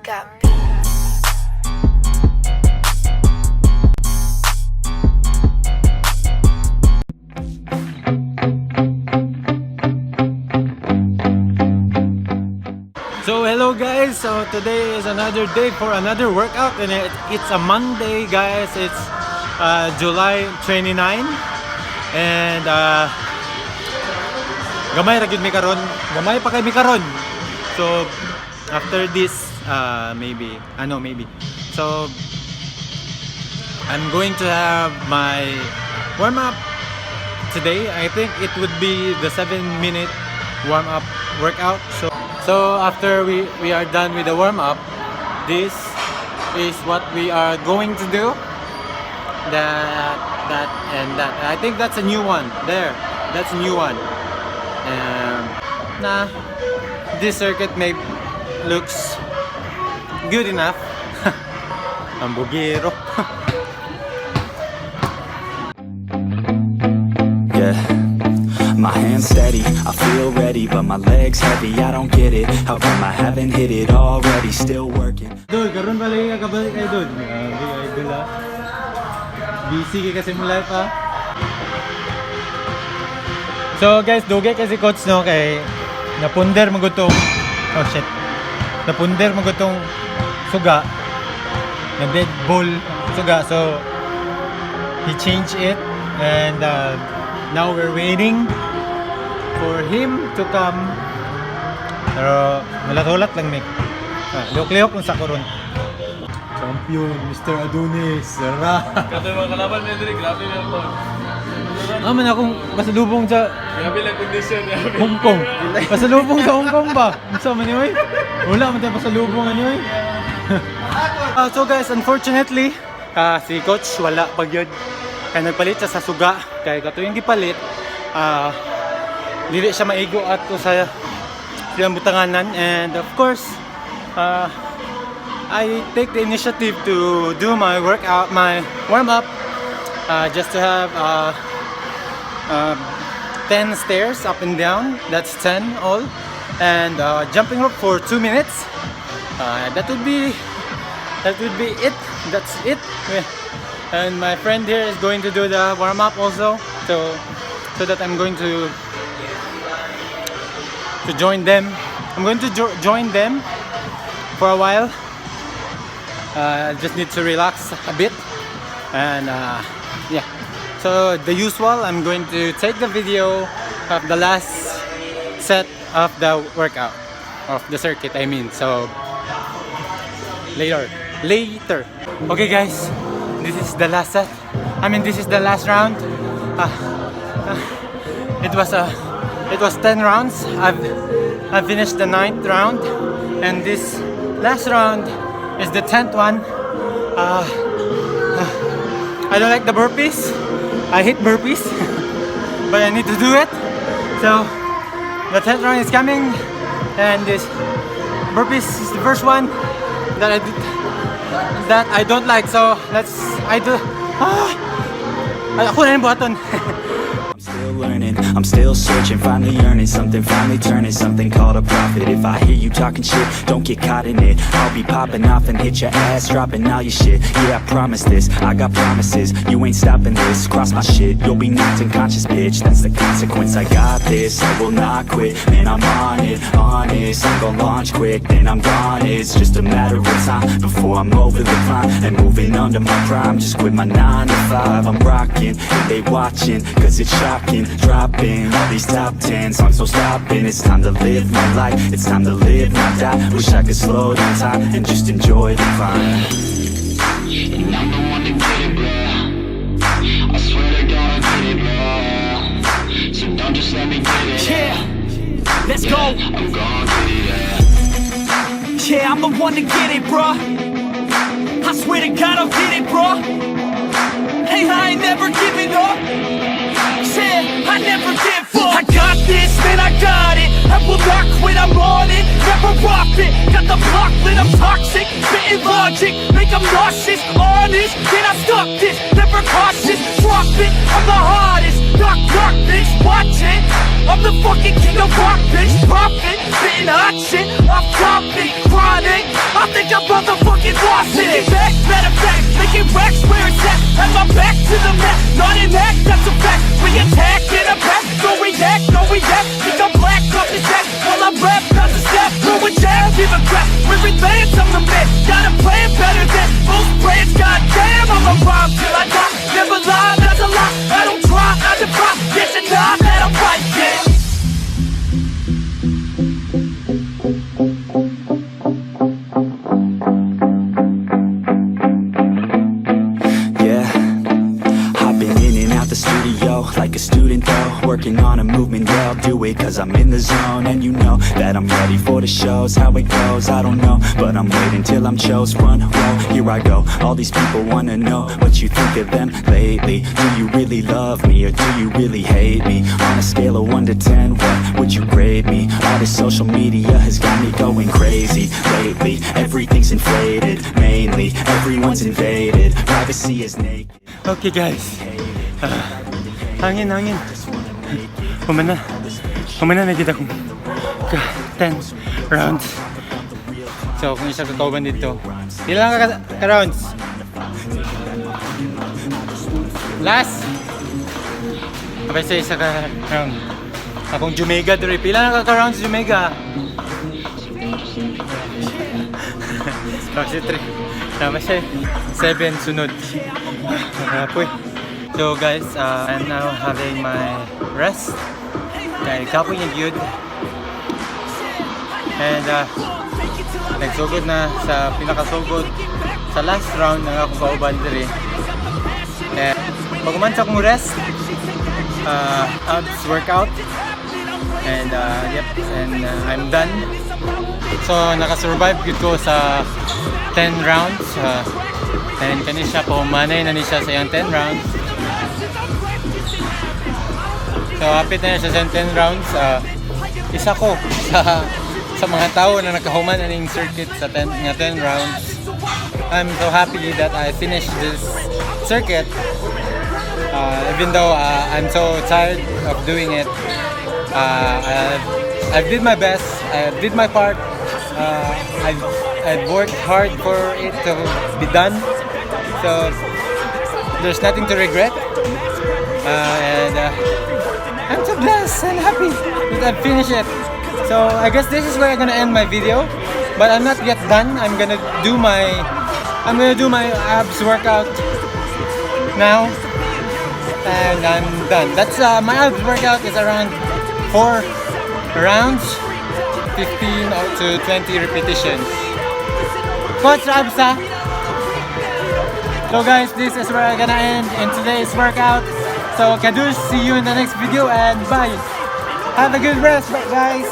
Got beats. So hello guys, so today is another day for another workout and it's a Monday, guys. It's July 29 and gamay ra gyud mi karon. Gamay pa kay mi karon. So after this maybe, ano, maybe. So I'm going to have my warm up today. I think it would be the 7-minute warm up workout. So after we are done with the warm up, this is what we are going to do. That, that, and that. I think that's a new one. There. That's a new one. Nah, this circuit may looks good enough. Ang bugiro. Yeah. My hands steady, I feel ready, but my legs heavy, I don't get it. How come I haven't hit it already? Still working. Dude, karon ba lagi ka kabalik ay, dude? Grabe, idol ah. Busy kay kasi mo life ah. So guys, dugay kasi coach no kay napunder magutong, oh shit. Napunder magutong suga. Na dead ball suga, so he changed it and now we're waiting for him to come. Pero mulat-ulat lang mi. Ah, lihok-lihok lang sa karon. Champion, Mr. Adonis. Sara. Kato yung mga kalaban mo diri, grabe na po. Ah, man akong pasalubong sa Grabe lang condition. Grabe. Hong Kong. Pasalubong sa Hong Kong ba? Unsa man ni oy? Wala man tayo pasalubong ani oy. So guys, unfortunately, si coach wala pa gyud. Kay nagpalit siya sa suga. Kay katuyong gipalit, dili siya maigo ato sa siyang butanganan and of course, I take the initiative to do my workout, my warm up, just to have 10 stairs up and down. That's 10 all. And jumping rope for 2 minutes. That would be it. That's it. And my friend here is going to do the warm up also. So that I'm going to join them. I'm going to join them for a while. I just need to relax a bit and yeah. So the usual, I'm going to take the video of the last set of the workout, of the circuit, I mean. So later, later. Okay guys, this is the last set. I mean, this is the last round. It was 10 rounds. I finished the ninth round and this last round is the 10th one. I don't like the burpees. I hate burpees, but I need to do it. So the 10th round is coming, and this burpees is the first one that I did, that I don't like. So let's I do. Ah, ay, ako na yung buhaton. I'm still learning, I'm still searching, finally earning something, finally turning something called a profit. If I hear you talking shit, don't get caught in it. I'll be popping off and hit your ass, dropping all your shit. Yeah, I promise this, I got promises, you ain't stopping this. Cross my shit, you'll be knocked unconscious, bitch. That's the consequence, I got this, I will not quit. Man, I'm on it, honest, I'm gonna launch quick, then I'm gone. It's just a matter of time before I'm over the climb and moving under my prime. Just quit my 9 to 5, I'm rocking, and they watching, 'cause it's shocking. Dropping all these top 10 songs, no stopping. It's time to live my life, it's time to live, not die. Wish I could slow down time and just enjoy the climb. And I'm the one to get it, bro. I swear to God, I'll get it, bro. So don't just let me get it. Yeah, let's go. I'm gon' get it, yeah. Yeah, I'm the one to get it, bruh. I swear to God, I'll get it, bruh. Hey, I ain't never giving up. Yeah, I never give up. I got this, man, I got it. I will not quit, I'm on it. Never off it. Got the block lit, I'm toxic. Spitting logic, make 'em nauseous. Honest, can I stop this? Never cautious, drop it. I'm the hottest. Knock, knock, bitch, watch it. I'm the fucking king of rock, bitch. Profit, spitting hot shit. Off topic, chronic. I think I'm Making racks where it's at. Have my back to the mat, not an act, that's a fact. We attack in a pack, go react, no react. Think I'm black off this act, while I rap, not a step. Throw a jab, give a crap. We're advanced, I'm the man. Got a plan better than most brands. Goddamn, I'ma rhyme till I die. Never lie, that's a lie. I don't try, I defy. Yes and die that I'm right, yeah. Yeah, I've been in and out the studio like a student though. Working on a movement, yeah, I'll do it 'cause I'm in the zone. And you know that I'm ready for the shows. How it goes, I don't know, but I'm waiting till I'm chose. Front row, here I go. All these people wanna know what you think of them lately. Do you really love me or do you really hate me? On a scale of 1 to 10, what would you grade me? All this social media has got me going crazy lately. Everything's inflated, mainly everyone's invaded. Privacy is naked. Okay, guys. Ah, hangin, hangin. Human na. Human na nakita kong ka 10 rounds. So, kung isa ka kauban dito, ilan ka rounds? Last! Kapag sa isa ka round. Akong Jumega diri. Pila na ka rounds, Jumega? Kasi 3. Tama siya. 7 sunod. Kapoy. So guys, I'm now having my rest. Kay kapoy niya gyud. And nagsugod na sa pinakasugod sa last round ng akong kauban diri. And paghuman sa akong rest, abs workout. And yep, and I'm done. So nakasurvive gyud ko sa 10 rounds. And kani siya pahumanay na ni siya sa iyang 10 rounds. So hapit na siya sa 10 rounds. Isa ko sa mga tao na nakahuman aning circuit sa 10 nga 10 rounds. I'm so happy that I finished this circuit. Even though I'm so tired of doing it, I did my best. I did my part. I've worked hard for it to be done. So there's nothing to regret. And I'm so blessed and happy that I've finished it. So I guess this is where I'm gonna end my video. But I'm not yet done. I'm gonna do my abs workout now, and I'm done. That's my abs workout is around 4 rounds, 15 or to 20 repetitions. Coach abs, ah. So guys, this is where I'm gonna end in today's workout. So Kadush, see you in the next video and bye. Have a good rest, guys.